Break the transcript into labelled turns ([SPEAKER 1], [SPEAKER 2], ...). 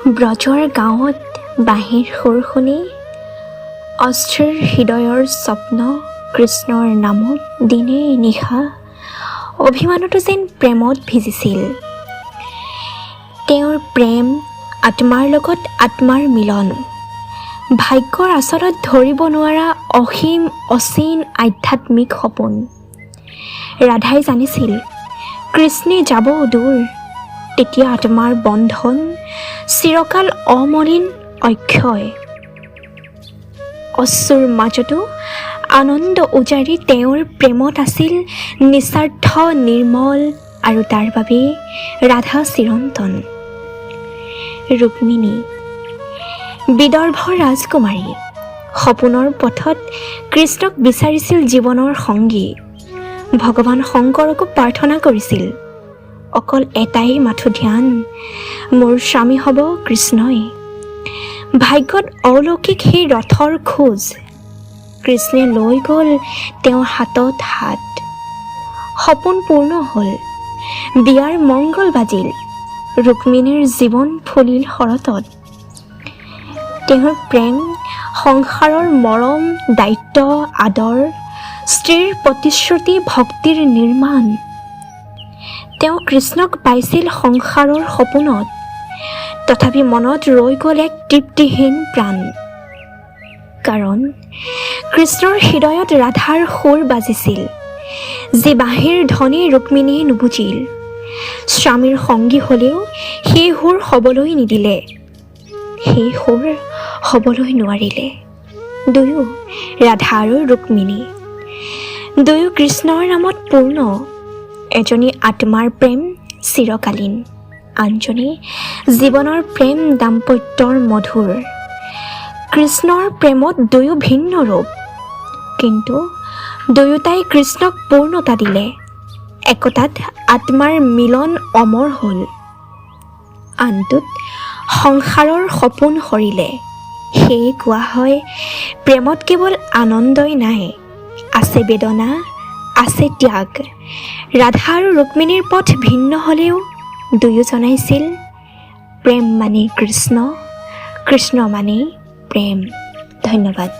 [SPEAKER 1] ব্ৰজৰ গাঁৱত বাঁহীৰ সুৰ শুনি অস্থিৰ হৃদয়ৰ স্বপ্ন কৃষ্ণৰ নামত দিনে নিশা অভিমানতো যেন প্ৰেমত ভিজিছিল। তেওঁৰ প্ৰেম আত্মাৰ লগত আত্মাৰ মিলন, ভাগ্যৰ আচলত ধৰিব নোৱাৰা অসীম অচিন আধ্যাত্মিক সপোন। ৰাধাই জানিছিল, কৃষ্ণে যাব দূৰ, তেতিয়া আত্মাৰ বন্ধন চিৰকাল অমলিন, অক্ষয়। অশ্ৰুৰ মাজতো আনন্দ উজাৰি তেওঁৰ প্ৰেমত আছিল নিস্বাৰ্থ, নিৰ্মল আৰু তাৰ বাবেই ৰাধা চিৰন্তন। ৰুক্মিণী বিদৰ্ভ ৰাজকুমাৰী সপোনৰ পথত কৃষ্ণক বিচাৰিছিল জীৱনৰ সংগী। ভগৱান শংকৰকো প্ৰাৰ্থনা কৰিছিল, অকল এটাই মাথো ধ্যান, মোৰ স্বামী হ'ব কৃষ্ণই। ভাগ্যত অলৌকিক সেই ৰথৰ খোজ, কৃষ্ণে লৈ গ'ল তেওঁৰ হাতত হাত। সপোন পূৰ্ণ হ'ল, বিয়াৰ মংগল বাজিল, ৰুক্মিণীৰ জীৱন ফুলিল শৰতত। তেওঁৰ প্ৰেম সংসাৰৰ মৰম, দায়িত্ব, আদৰ, স্ত্ৰীৰ প্ৰতিশ্ৰুতি, ভক্তিৰ নিৰ্মাণ। তেওঁ কৃষ্ণক পাইছিল সংসাৰৰ সপোনত, তথাপি মনত ৰৈ গ'ল এক তৃপ্তিহীন প্ৰাণ। কাৰণ কৃষ্ণৰ হৃদয়ত ৰাধাৰ সুৰ বাজিছিল, যি বাঁহীৰ ধ্বনি ৰুক্মিণীয়ে নুবুজিল। স্বামীৰ সংগী হ'লেও সেই সুৰ হ'বলৈ নিদিলে, সেই সুৰ হ'বলৈ নোৱাৰিলে। দুয়ো, ৰাধা আৰু ৰুক্মিণী, দুয়ো কৃষ্ণৰ নামত পূৰ্ণ। এজনী আত্মাৰ প্ৰেম চিৰকালীন, আনজনী জীৱনৰ প্ৰেম দাম্পত্যৰ মধুৰ। কৃষ্ণৰ প্ৰেমত দুয়ো ভিন্ন ৰূপ, কিন্তু দুয়োটাই কৃষ্ণক পূৰ্ণতা দিলে। একতাত আত্মাৰ মিলন অমৰ হ'ল, আনটোত সংসাৰৰ সপোন সৰিলে। সেয়ে কোৱা হয়, প্ৰেমত কেৱল আনন্দই নাই, আছে বেদনা, আছে ত্যাগ। ৰাধা আৰু ৰুক্মিণীৰ পথ ভিন্ন হ'লেও দুয়ো জনাইছিল, প্ৰেম মানে কৃষ্ণ, কৃষ্ণ মানেই প্ৰেম। ধন্যবাদ।